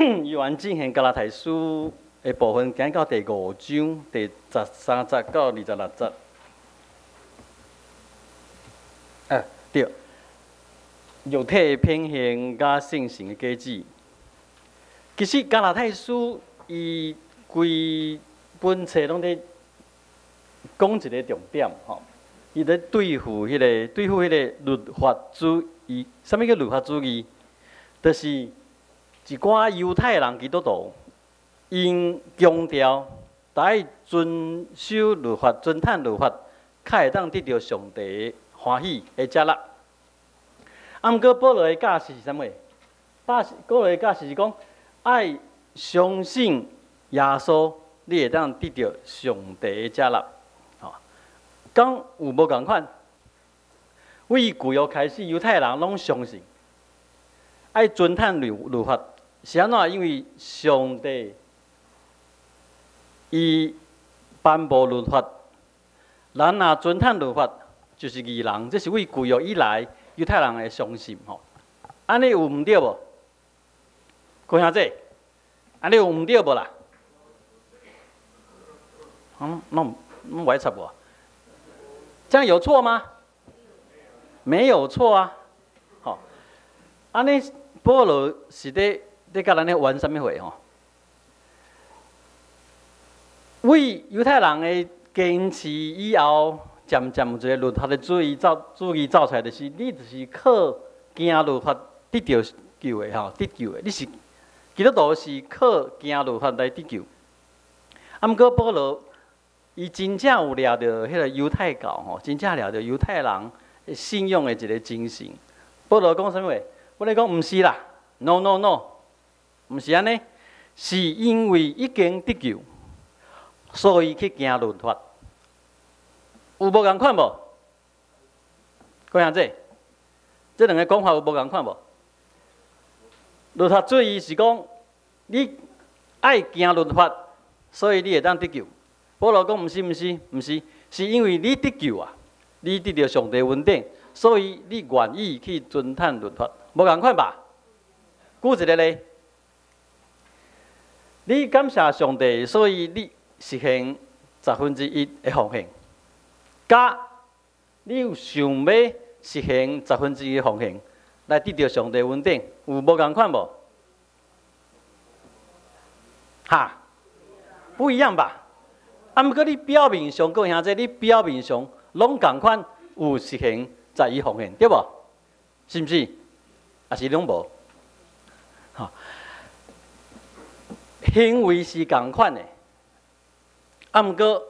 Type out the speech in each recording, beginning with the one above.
約翰進行加拉太書的部分，講到第五章第十三節到二十六節。啊，對，肉體的品行佮聖神的果子。其實加拉太書伊規本冊攏佇講一個重點吼，伊咧對付彼個律法主義。啥物叫律法主義？就是一寡猶太人基督徒，𪜶強調愛遵守律法、遵趁律法，較會當得著上帝歡喜的接納。啊，毋過保羅的教示是啥物？保羅的教示是講，愛相信耶穌，你會當得著上帝的接納。吼，敢有無仝款？為舊約開始，猶太人攏相信愛遵趁律法，是按怎？因為上帝伊頒布律法，人若遵趁律法，就是義人。這是為舊約以來猶太人的相信吼。按呢有毋對無？各兄弟，按呢有毋對無啦？嗯，攏攏無愛插我，這樣有錯嗎？沒有錯啊。吼，按呢保羅是佇佮咱咧玩啥物貨吼？為猶太人的堅持以後，漸漸有一個律法的主義走出來，就是你就是靠行律法得著救的吼，得救的。你是基督徒是靠行律法來得救。啊，毋過保羅伊真正有掠著彼個猶太教吼，真正掠著猶太人信仰的一個精神。保羅講啥物話？保羅講毋是啦，no no no，毋是按呢，是因為已經得救，所以去行律法。有無仝款無？各位兄弟，這兩个講法有無仝款無？律法主義是講你愛行律法，所以你會當得救。保羅講毋是毋是毋是，是因為你得救啊，你得著上帝恩典，所以你願意去遵趁律法，無仝款吧？舉一個例，你感謝上帝，所以你實行十分之一的奉獻。佮你有想欲實行十分之一的奉獻，來得著上帝恩典，有無仝款無？哈，不一樣吧？啊，毋過你表面上，各位兄弟，你表面上攏仝款有實行十一奉獻，對無？是毋是？抑是攏無？吼，行為是仝款的，啊，毋過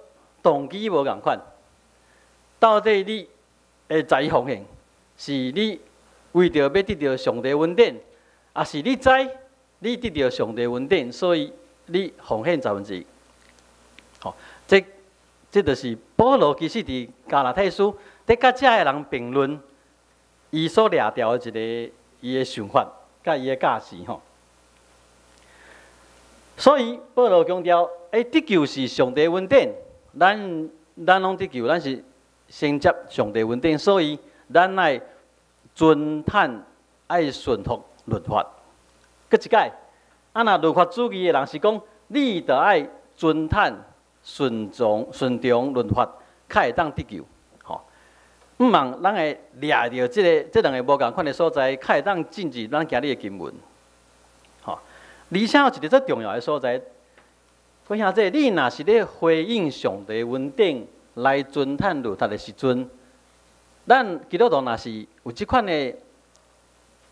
動機無仝款。到底你的十一奉獻，是你為著欲得著上帝恩典，抑是你知你得著上帝恩典，所以你奉獻十分之一？吼，這就是保羅其實佇加拉太書佇佮遮的人辯論，伊所掠著的一个伊的想法，佮伊的教示吼。所以保羅強調，得救是上帝恩典，咱攏得救，咱是承接上帝恩典，所以咱愛遵趁、愛順服律法。閣一擺，啊，若律法主義的人是講，你著愛遵趁、順從律法，較會當得救。吼，毋茫咱會掠著這兩个無仝款的所在，較會當進入咱今日的經文。吼，而且有一个最重要的所在，各位兄弟，你若是咧回應上帝恩典來遵趁律法的時陣，咱基督徒若是有這款的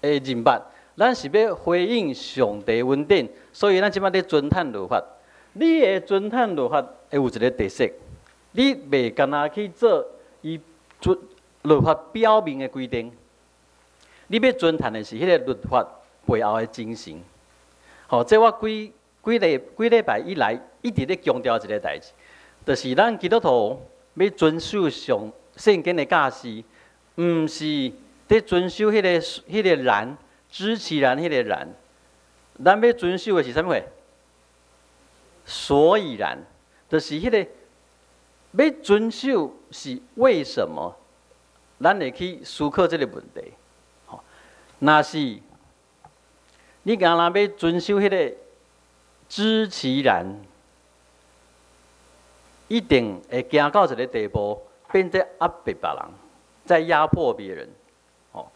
認捌，咱是欲回應上帝恩典，所以咱這擺咧遵趁律法。你的遵趁律法會有一个特色，你袂干焦去做伊遵律法表面的規定，你欲遵趁的是彼个律法背後的精神。吼，這我幾幾禮幾禮拜以來一直咧強調一个代誌，就是咱基督徒欲遵守上聖經的教示，毋是佇遵守彼个然，知其然彼个然，咱欲遵守的是啥物貨？所以然，就是彼个欲遵守是為什麼？咱會去思考這个問題。吼，若是你敢若欲遵守彼个知其然，一定會行到一个地步，變做壓迫別人，在壓迫別人。哦，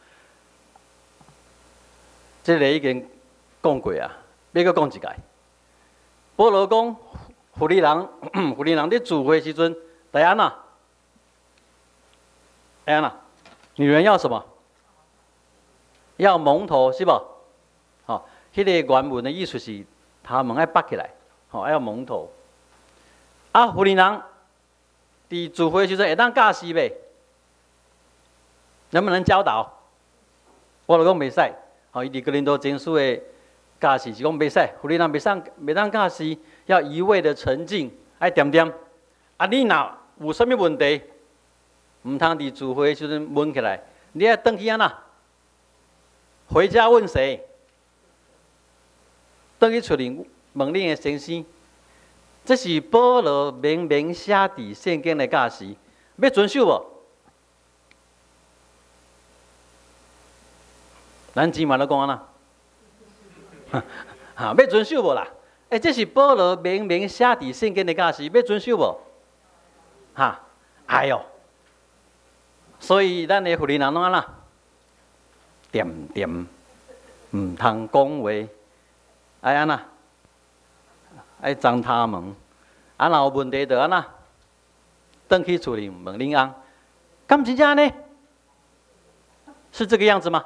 這个已經講過啊，欲閣講一擺。保羅講，婦人佇聚會時陣，著按怎？按怎？女人要什麼？要蒙頭，是無？吼，彼个原文的意思是，頭毛愛縛起來，吼，要蒙頭。啊，婦人佇聚會時陣會當教示袂？能不能教導？我就講袂使。吼，伊佇哥林多前書的教示是講袂使，婦人袂當教示，要一味的沉靜，愛恬恬。啊，你若有啥物問題，毋通佇聚會時陣問起來，你愛轉去按怎？回家問誰？轉去厝裡問恁的先生。這是保羅明明寫佇聖經的教示，欲遵守無？咱姊妹咧講按怎？哈，欲遵守無啦？欸，這是保羅明明寫佇聖經的教示，欲遵守無？哈，愛哦。所以咱的婦人攏按怎？恬恬，毋通講話，愛按怎？愛鬃頭毛，啊，若有問題就按怎？轉去厝裡問恁翁，敢真正按呢？是這個樣子嗎？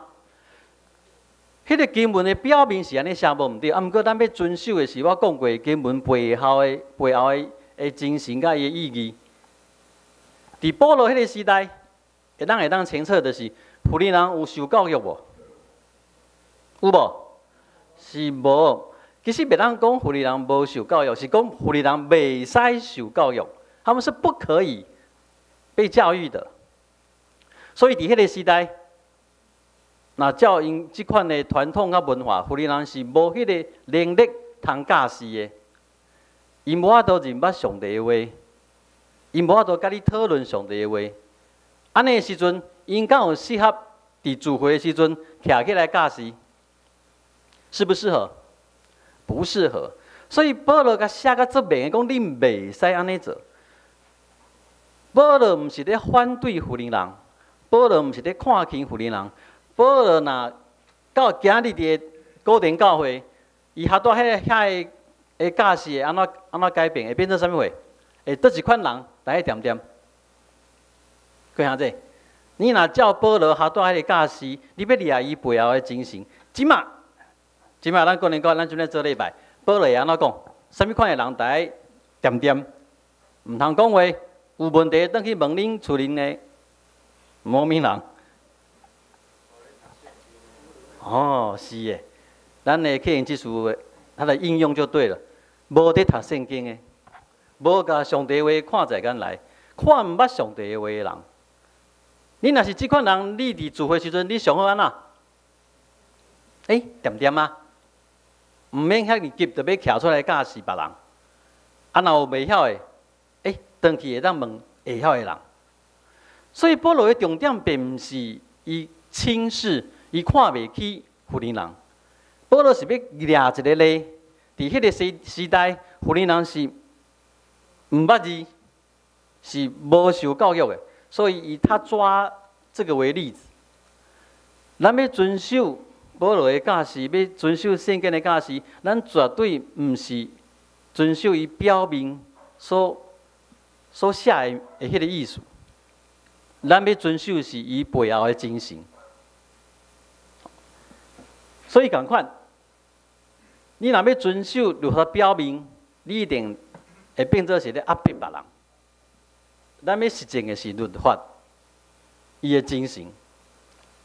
彼个經文的表面是按呢寫無毋對，啊，毋過咱欲遵守的是我講過經文背後的精神佮伊的意義。佇保羅彼个時代，會當清楚就是，婦人有受教育無？有無？是無。其實袂當講婦人無受教育，是講婦人袂使受教育，他們是不可以被教育的。所以佇彼个時代，若照𪜶這款的傳統佮文化，婦人是無彼个能力通教示的，𪜶無法度認捌上帝的話，𪜶無法度佮你討論上帝的話。按呢時陣，𪜶敢有適合佇聚會的時陣徛起來教示？適不適合？不適合。所以保羅共寫甲足明的，講恁袂使按呢做。保羅毋是咧反對婦人，保羅毋是咧看輕婦人。保羅若到今日佇哥林教會，伊合蹛彼个遐个的教示會按怎按怎改變？會變做啥物貨？會佗一款人來恬恬？各位兄弟，你若照保羅合蹛彼个教示，你欲掠伊背後的精神。這馬咱哥林教，咱準備做禮拜，保羅會按怎講？啥物款的人著愛恬恬，毋通講話，有問題轉去問恁厝裡的某物人。哦，是的，咱的客人技術，它的應用就對了。無佇讀聖經的，無共上帝話看在眼內，看毋捌上帝話的人，你若是這款人，你佇聚會時陣，你上好按怎？欸，恬恬啊，毋免遐爾急，著欲徛出來教示別人。啊，若有袂曉的，欸，轉去會當問會曉的人。所以保羅的重點並毋是伊輕視、伊看袂起婦人。保羅是欲掠一个例，佇彼个時代，婦人是毋捌字，是無受教育的，所以伊他抓這個為例子。咱欲遵守保羅的教示，欲遵守聖經的教示，咱絕對毋是遵守伊表面所寫的彼个意思。咱欲遵守是伊背後的精神。所以仝款，你若欲遵守律法表面，你一定會變做是咧壓迫別人。咱欲實踐的是律法，伊的精神。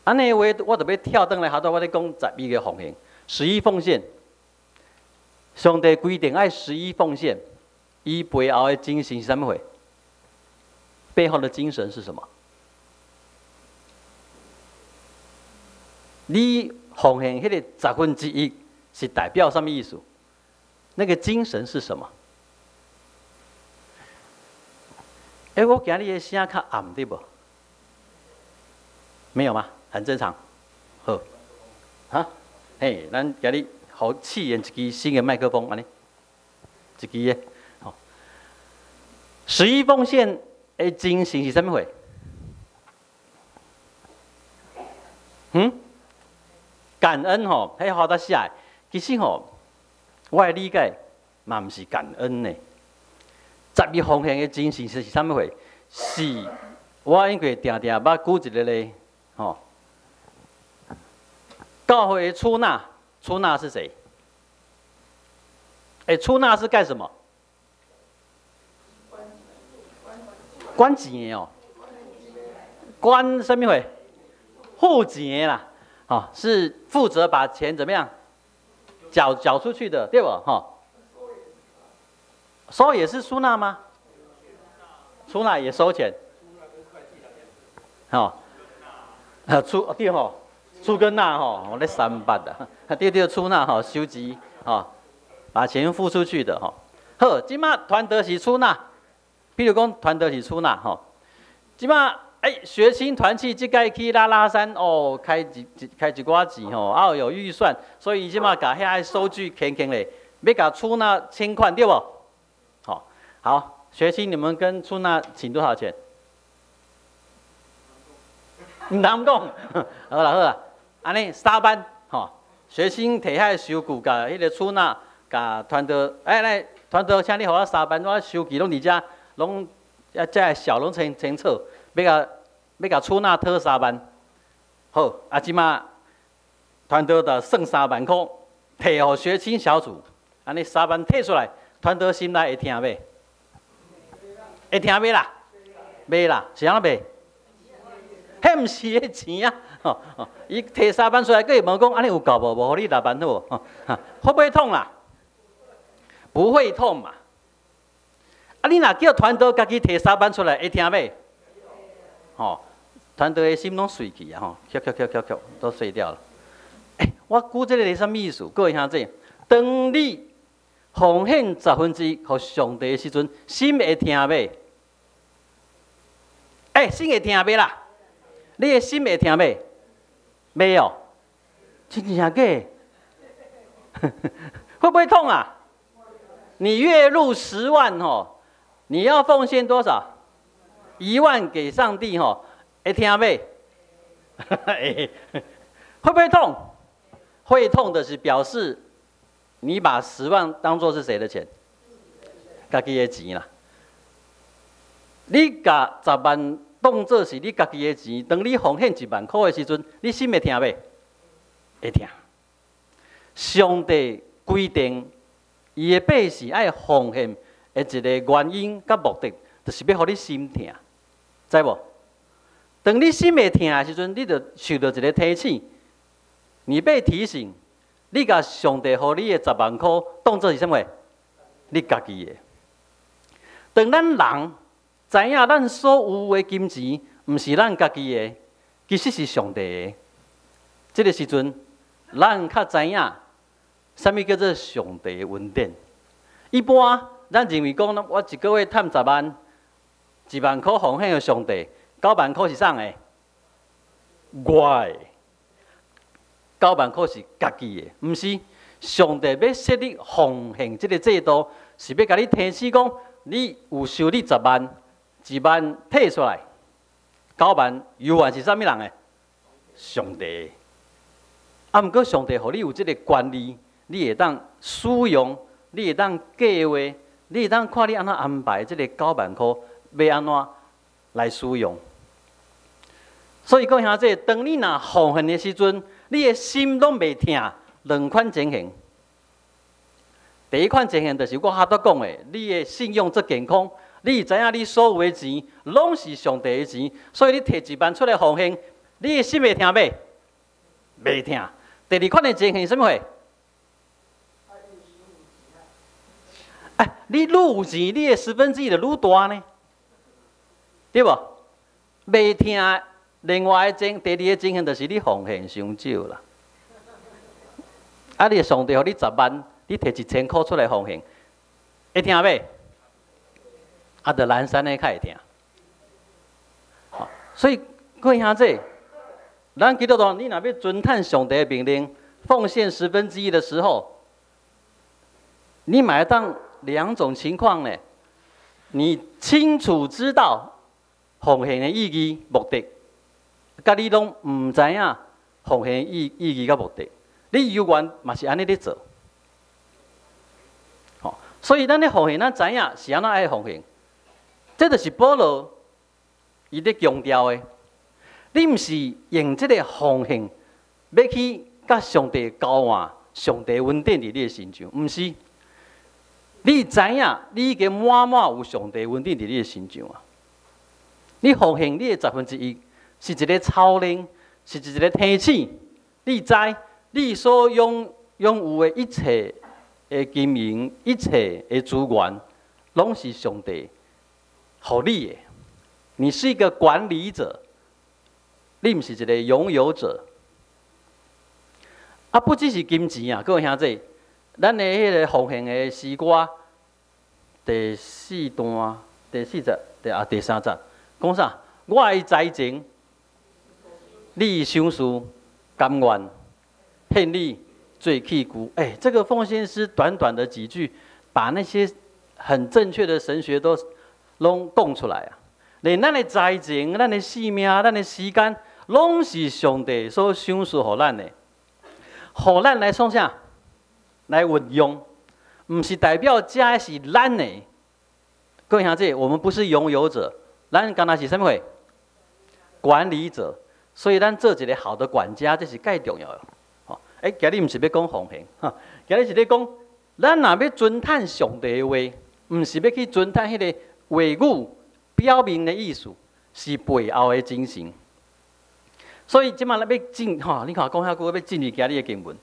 按呢話，我就欲跳轉來，下頭我咧講十一个奉獻，十一奉獻。上帝規定愛十一奉獻，伊背後的精神是啥物貨？背後的精神是什麼？你奉獻彼个1/10是代表啥物意思？那個精神是什麼？欸，我今日的聲較暗對無？沒有嗎？很正常。好，哈，嘿，咱今日予試驗一支新的麥克風，按呢，一支的，吼。十一奉獻的精神是啥物貨？嗯？感恩吼，彼好得寫的，其實吼，我的理解嘛毋是感恩呢。十一奉獻的精神是啥物貨？是我因為定定捌舉一個例，吼。教會的出納，出納是誰？欸，出納是幹什麼？管錢的哦，管啥物貨？付錢的啦，吼，是負責把錢怎麼樣繳出去的，對不？吼，收也是出納嗎？出納也收錢，吼，啊出對吼，出跟納吼，我咧三八的，對對出納吼，收錢吼，把錢付出去的吼。好，這馬傳道是出納，比如講傳道是出納吼，這馬欸，學青團契這擺去拉拉山哦，開一寡錢吼，啊有預算，所以這馬共遐个收據填填咧，欲共出納請款對無？好，好，學青你們跟出納請多少錢？毋通講，好啦好啦，按呢3萬吼，學青提遐個收據，共彼个出納，共傳道，欸來，傳道，請你予我三萬，我收據攏佇遮，攏啊遮个數攏清清楚，欲共出納討三萬，好，啊這馬傳道就算3萬箍，提予學青小組，按呢三萬提出來，傳道心內會疼袂？會疼袂啦？袂啦，是按怎袂？彼毋是伊的錢啊！吼吼，伊提三萬出來，閣會問講按呢有夠無？無予你6萬好無？會不會痛啦？不會痛嘛。啊，你若叫傳道家己提三萬出來，會疼袂？吼，傳道的心攏碎去啊！吼，翘翹翹翹翹，都碎掉了。欸，我舉這個例啥物意思？各位兄弟，當你奉獻1/10予上帝的時陣，心會疼袂？欸，心會疼袂啦？你的心會疼袂？袂哦，真正假？會不會痛啊？你月入10萬吼，你要奉獻多少？1萬給上帝吼，會疼袂？會不會痛？會痛的是表示你把十萬當作是誰的錢？家己的錢啦。你共十萬當做是你家己的錢，當你奉獻1萬箍的時陣，你心會疼袂？會疼。上帝規定，伊的百姓愛奉獻的一個原因佮目的，就是欲予你心疼，知無？當你心會疼的時陣，你就受著一個提醒，你被提醒，你共上帝予你的十萬箍當做是啥物？你家己的。當咱人知影咱所有的金錢，毋是咱家己的，其實是上帝的。這個時陣，咱較知影啥物叫做上帝的恩典。一般咱認為講，我一個月趁十萬，1萬箍奉獻予上帝，9萬箍是啥的？我的。9萬箍是家己的，毋是。上帝欲設立奉獻這個制度，是欲共你提醒講，你有收入十萬，一萬提出來，九萬猶原是啥物人的？上帝。啊，毋過上帝予你有這個權利，你會當使用，你會當計劃，你會當看你按怎安排這個九萬箍，欲按怎來使用。所以各位兄弟，當你若奉獻的時陣，你的心攏袂疼，兩款情形。第一款情形就是我拄才講的，你的信仰足健康，你知影你所有的錢攏是上帝的錢，所以你提一萬出來奉獻，你的心會疼袂？袂疼。第二款的情形是啥物貨？哎，你愈有錢，你的1/10就愈大呢，對無？袂疼。另外的情，第二个情形就是你奉獻傷少啦。啊，你上帝予你十萬，你提1000箍出來奉獻，會疼袂？啊，著南山的較會疼。所以各位兄弟，咱基督徒，你若欲遵趁上帝的命令，奉獻十分之一的時候，你買當兩種情況呢？你清楚知道奉獻的意義目的，佮你攏毋知影奉獻意義佮目的，你猶原嘛是按呢咧做。吼，所以咱咧奉獻，咱知影是按怎愛奉獻，這就是保羅伊咧強調的。你毋是用這个奉獻欲去佮上帝交換上帝恩典佇你的身上，毋是。你知影，你已經滿滿有上帝恩典佇你的身上啊！你奉獻你的十分之一，是一个操練，是一个提醒。你知你所擁有的一切的金銀、一切的資源，攏是上帝予你的。你是一個管理者，你毋是一个擁有者。啊，不只是金錢啊，各位兄弟。咱的彼个奉獻的詩歌第四段第四節第三節，講啥？我的財情，你賞賜甘願獻你做器具。欸，這個奉獻詩短短的幾句，把那些很正確的神學都攏講出來啊！連咱的財情、咱的性命、咱的時間，攏是上帝所賞賜予咱的，予咱來創啥？來運用，毋是代表這是咱的。各位兄弟，我們不是擁有者，咱敢若是啥物貨？管理者。所以咱做一個好的管家，這是蓋重要的。吼，欸，今日毋是欲講奉獻，今日是咧講，咱若欲遵趁上帝的話，毋是欲去遵趁彼个話語表面的意思，是背後的精神。所以這馬咱欲進吼，你看講遐久，欲進入今日的經文。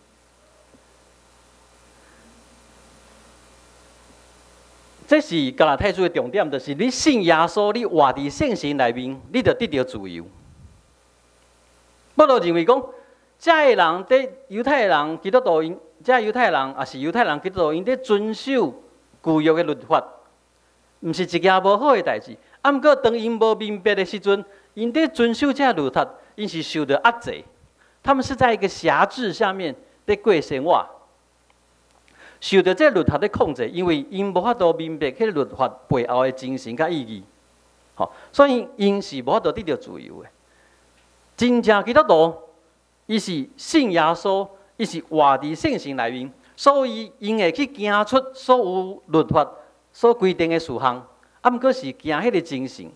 這是加拉太書的重點，就是你信耶穌，你活佇聖神內面，你就得著自由。保羅認為講，這个人佇猶太人基督徒𪜶，這猶太人抑是猶太人基督徒𪜶佇遵守舊約的律法，毋是一件無好的代誌。啊，毋過當𪜶無明白的時陣，𪜶佇遵守這律法，𪜶是受著壓制，他們是在一個轄制下面佇過生活。受著這律法的控制，因為𪜶無法度明白彼个律法背後的精神佮意義，吼，所以𪜶是無法度得著自由的。真正基督徒，伊是信耶穌，伊是活佇聖神內面，所以𪜶會去行出所有律法所規定的事項，啊，毋過是行彼个精神。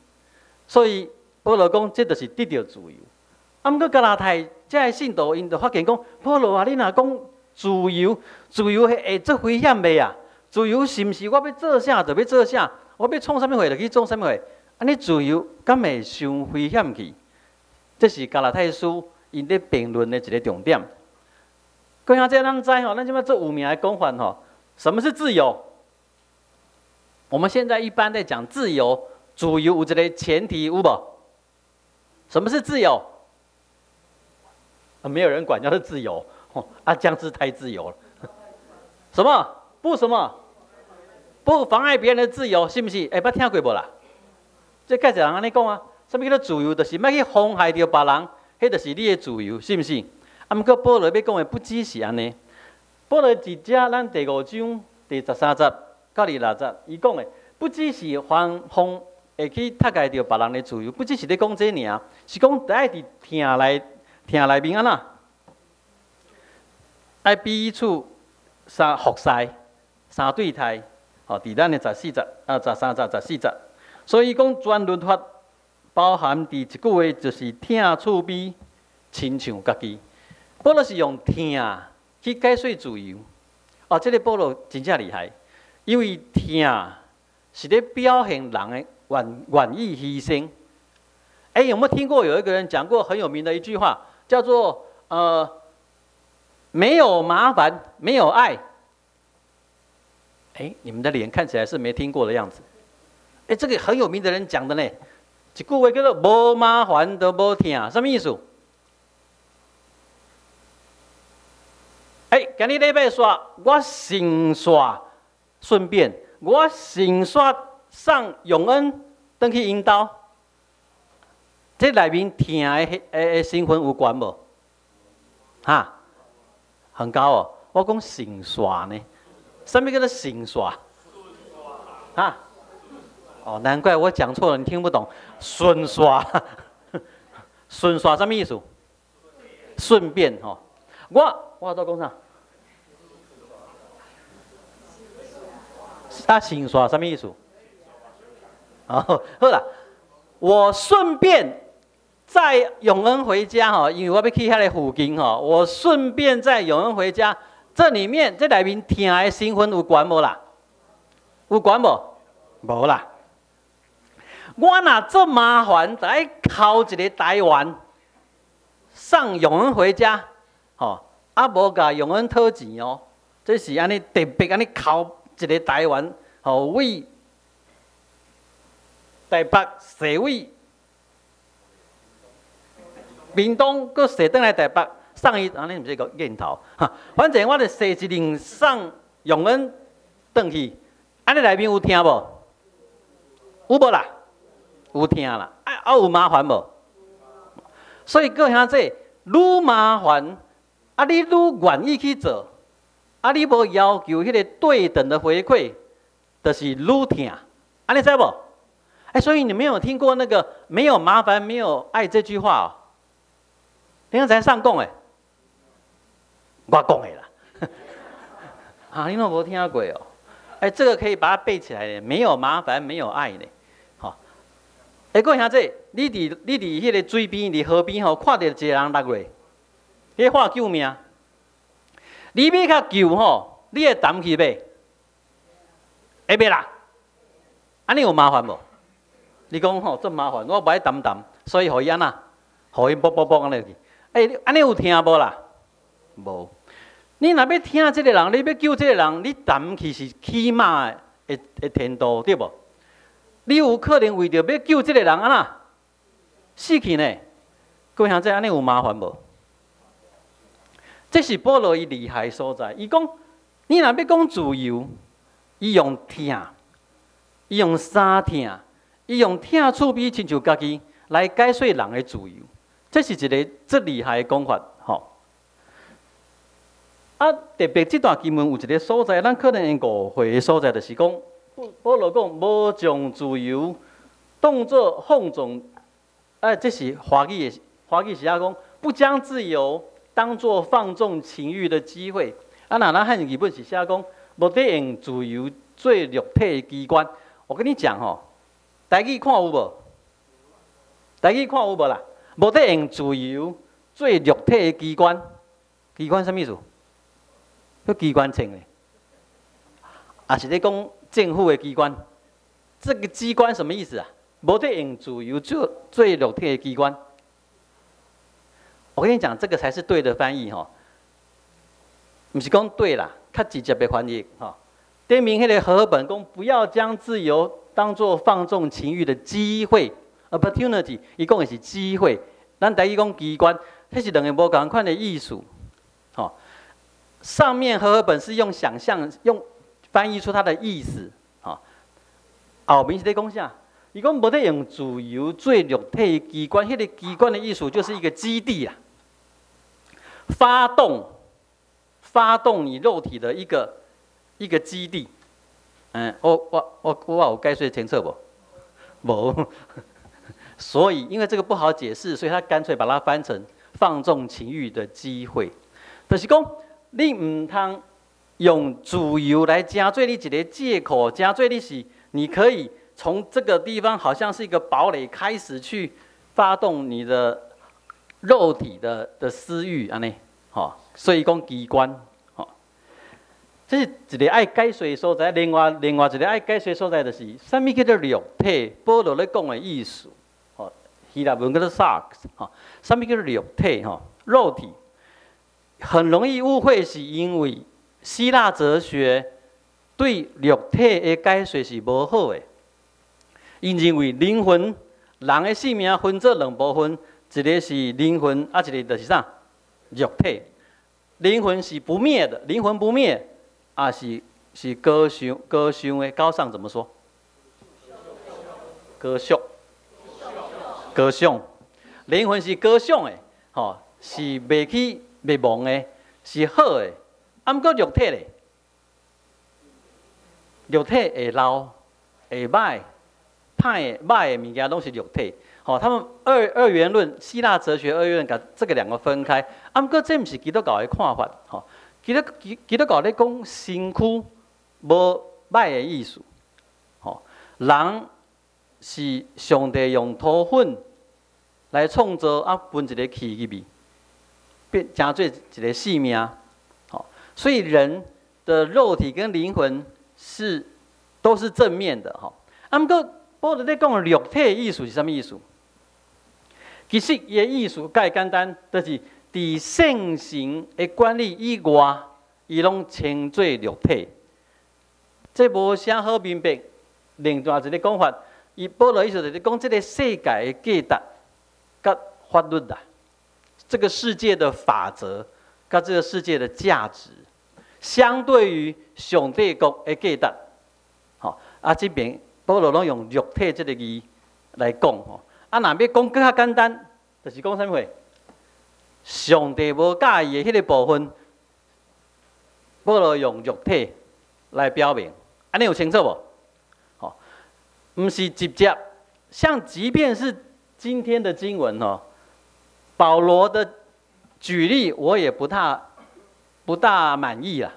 所以保羅講，這就是得著自由。啊，毋過加拉太這个信徒，𪜶就發現講，保羅啊，你若講自由，自由會足危險袂啊？自由是毋是我欲做啥就欲做啥？我欲創啥物貨就去創啥物貨？按呢自由敢會傷危險去？這是加拉太書𪜶咧辯論的一个重點。各位兄弟，咱知吼，咱這擺足有名的講法吼，什麼是自由？我們現在一般在講自由，自由有一个前提有無？什麼是自由？啊，沒有人管叫做自由。啊，這樣子太自由了。什麼？不什麼？不妨礙別人的自由，是毋是？欸，捌聽過無啦？這蓋濟人按呢講啊，啥物叫做自由？就是莫去妨害著別人，彼就是你的自由，是毋是？啊，毋過保羅欲講的不只是按呢。保羅佇遮咱第五章第13節到26節，伊講的不只是妨妨會去窒礙著別人的自由，不只是咧講這爾，是講著愛佇疼內面按怎？愛彼此相服侍、相對待，吼，佇咱的14節啊，13節、14節。所以講全律法包含佇一句話，就是疼厝邊，親像家己。保羅是用疼去解說自由。哦，這个保羅真正厲害，因為疼是咧表現人的願意犧牲。欸，有沒有聽過有一個人講過很有名的一句話，叫做沒有麻煩，沒有愛。欸，你們的臉看起來是沒聽過的樣子。欸，這個很有名的人講的呢，一句話叫做“無麻煩就無疼”，什麼意思？欸，今日禮拜四，我先煞順便，我先煞送永恩轉去𪜶兜。這內面疼的成分有懸無？哈？很高哦。我講順紲呢，啥物叫做順紲？啊？哦，難怪我講錯了，你聽不懂。順紲，順紲啥物意思？順便吼。我都講啥？啊，順紲啥物意思？哦，好啦，我順便載永恩回家吼，因為我欲去遐个附近吼，我順便載永恩回家。這裡面這內面疼的成分有懸無啦？有懸無？無啦。我若足麻煩，著愛剾一个台灣送永恩回家，吼，啊無共永恩討錢哦，這是按呢特別按呢剾一个台灣，吼，為台北踅位屏東，閣踅轉來台北送伊，按呢毋是個癮頭，哈，反正我就踅一輪送永恩轉去，按呢內面有疼無？有無啦？有疼啦，啊啊有麻煩無？所以閣兄弟，愈麻煩，啊你愈願意去做，啊你無要求彼个對等的回饋，就是愈疼，按呢知無？欸，所以你沒有聽過那個沒有麻煩沒有愛這句話哦？你剛才上講的，我講的啦。啊，你攏無聽過哦？欸，這個可以把它背起來的，沒有麻煩沒有愛呢。吼，欸，各位兄弟，你佇彼个水邊，佇河邊吼，看著一个人落落，彼喊救命，你欲共救吼，你會擔去欲？會袂啦？按呢有麻煩無？你講吼足麻煩，我無愛擔擔，所以予伊按怎？予伊噗噗噗按呢去。欸，按呢有疼無啦？無。你若欲疼這个人，你欲救這个人，你擔去是起碼的程度，對無？你有可能為著欲救這个人按怎？死去呢？各位兄弟，按呢有麻煩無？這是保羅伊厲害所在。伊講，你若欲講自由，伊用疼，伊用三疼，伊用疼厝邊親像家己來解說人的自由，這是一个足厲害的講法，吼。啊，特別這段經文有一个所在，咱可能會誤會的所在，就是講保羅講無將自由當作放縱，哎，這是華語的，華語是寫講不將自由當作放縱情慾的機會。啊，若咱漢字本是寫講無得用自由做肉體的機關。我跟你講吼，台語看有無？台語看有無啦？無得用自由做肉體的機關，機關啥物意思？叫機關槍咧，也是咧講政府的機關。這个機關什麼意思啊？無得用自由做肉體的機關。我跟你講，這個才是對的翻譯吼，毋是講對啦，較直接的翻譯吼。頂面彼个和合本講，不要將自由當作放縱情慾的機會，opportunity，伊講的是機會。咱台語講機關，彼是兩个無仝款的意思，吼。上面和合本是用想象，用翻譯出它的意思，吼。後面是咧講啥？伊講無得用自由做肉體機關，彼个機關的意思就是一個基地啊，發動你肉體的一個基地。嗯，我有解釋清楚無？無。所以因為這個不好解釋，所以他乾脆把它翻成放縱情慾的機會。就是講，你毋通用自由來成做你一个借口，成做你是你可以從這個地方好像是一個堡壘，開始去發動你的肉體的私慾，按呢，吼，所以講機關，吼，這是一个愛解說的所在。另外一个愛解說的所在就是，啥物叫做肉體？保羅咧講的意思，吼，希臘文叫做 sarx，吼，啥物叫做肉體？吼，肉體很容易誤會，是因為希臘哲學對肉體的解說是無好的。𪜶認為靈魂，人的性命分做兩部分，一个是靈魂，啊，一个就是啥？肉體。靈魂是不滅的，靈魂不滅，啊是高尚高尚的，高尚怎麼說？高尚，高尚，靈魂是高尚的，吼，是袂去滅亡的。是好的，啊，毋過肉體咧，肉體會老、會䆀、歹的、䆀的物件攏是肉體。吼，他們二元論，希臘哲學二元論，共這個兩個分開。啊，毋過這毋是基督教的看法。吼，基督教咧講身軀無䆀的意思。吼，人是上帝用土粉來創造，啊，噴一個氣入去，變成做一個生命。吼，所以人的肉體跟靈魂都是正面的。吼，啊，毋過保羅咧講肉體的意思是啥物意思？其實伊的意思較簡單，就是佇聖神的管理以外，伊攏稱做肉體。這無啥好明白。另外一個講法，伊保羅意思就是講，這個世界的價值佮法律啦，這個世界的法則佮這個世界的價值，相對於上帝國的價值，吼啊，這邊保羅攏用肉體這個字來講吼。啊，若欲講閣較簡單，就是講啥物話？上帝無佮意的彼個部分，保羅用肉體來表明，按呢有清楚無？吼，毋是直接，像即便是今天的經文哦，保羅的舉例我也不大滿意啦。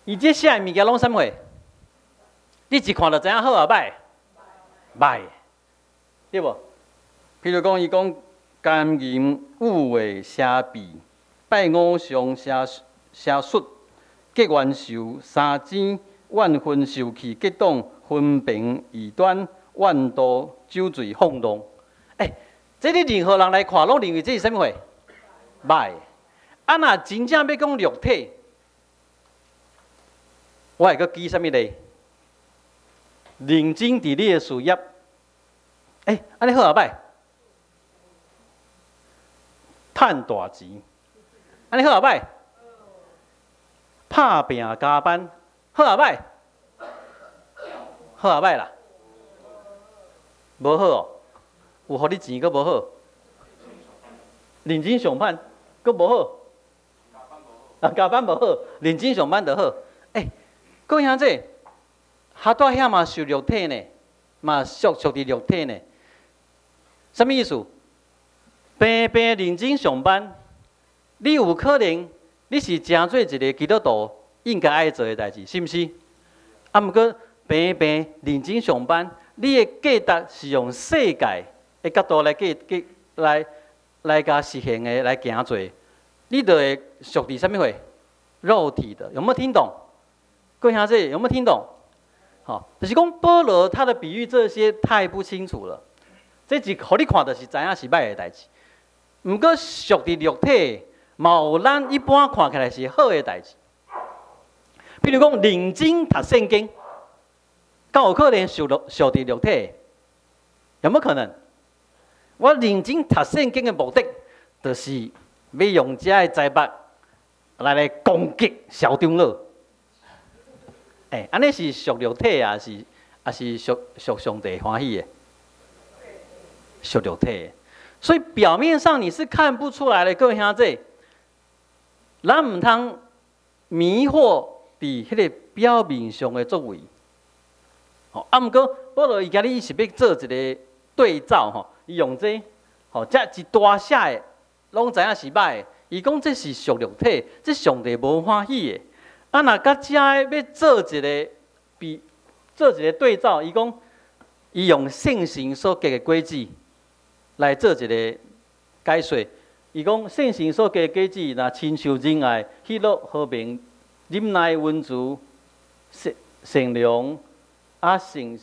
伊這寫的物件攏啥物貨？你一看就知影好抑䆀？䆀，對無？譬如講，伊講姦淫、欲畫、邪僻、拜偶像、邪術、結冤仇、相爭、怨恨、受氣、結黨、紛評、異端、怨妒、酒醉、放蕩。欸，這你任何人來看，攏認為這是啥物貨？䆀。啊，若真正欲講肉體，我會閣舉啥物例？認真佇你的事業，欸，按呢好抑䆀？趁大錢，按呢好抑䆀？拍拼加班，好抑䆀？好抑䆀啦？無好哦，有予你錢閣無好？認真上班閣無好？啊，加班無好，認真上班就好。欸，各位兄弟，哈帶遐嘛屬肉體呢，嘛屬佇肉體呢。啥物意思？平平認真上班，你有可能你是成做一個基督徒應該愛做的代誌，是毋是？啊，毋過平平認真上班，你的價值是用世界的角度來計計來來共實現的來行做，你就會屬佇啥物貨？肉體的，有沒有聽懂？各位兄弟有沒有聽懂？吼，就是講保羅他的比喻這些太不清楚了。這一予你看，就是知影是䆀的代誌。毋過屬佇肉體，嘛有咱一般看起來是好的代誌。比如講，認真讀聖經，敢有可能屬佇肉體？有沒有可能？我認真讀聖經的目的，就是欲用這个財物來攻擊蕭長老。欸，按呢是屬肉體啊，是屬上帝歡喜的？屬肉體。所以表面上你是看不出來的，各位兄弟，咱毋通迷惑佇彼个表面上的作為。吼，啊，毋過保羅伊今日是欲做一個對照吼，伊用這，吼，這一大寫的，攏知影是䆀的。伊講這是屬肉體，這上帝無歡喜的。啊，若佮遮的欲做一個比，做一個對照，伊講伊用聖神所結的果子來做一個解說。伊講聖神所結的果子，若親像仁愛、喜樂、和平、忍耐、溫慈、善良、啊信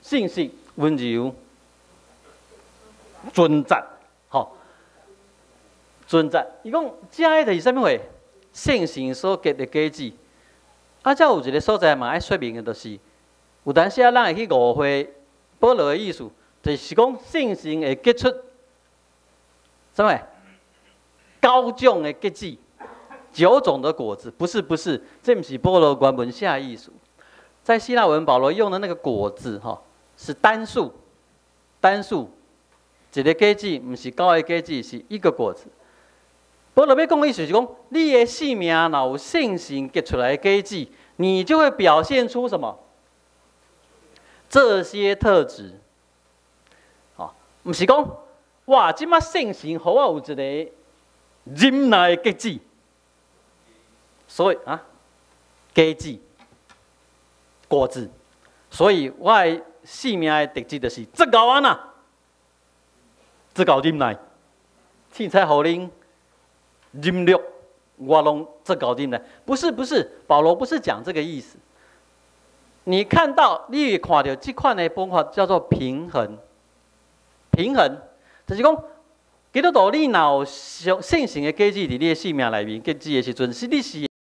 實、溫柔、純節，吼，純節。伊講遮个就是啥物貨？聖神所結的果子。啊，遮有一個所在嘛愛說明的，就是有當時啊，咱會去誤會保羅的意思，就是講聖神會結出啥物？九種的結子，九種的果子，不是不是，這毋是保羅原文寫的意思。在希臘文，保羅用的那個果子，吼，是單數，單數，一個果子，毋是九個果子，是一個果子。保羅欲講的意思是講，你的生命若有聖神結出來的果子，你就會表現出什麼？這些特質。哦，毋是講，哇，這馬聖神予我有一个忍耐的結子，所以啊，果子，果子，所以我的生命的特質就是足𠢕按怎，足𠢕忍耐，凊彩予恁忍辱，我攏足𠢕忍耐。不是不是，保羅不是講這個意思。你看到，你會看著這款的方法叫做平衡，平衡就是講，基督徒你若有聖神的果子佇你的生命內面結子的時陣，是你是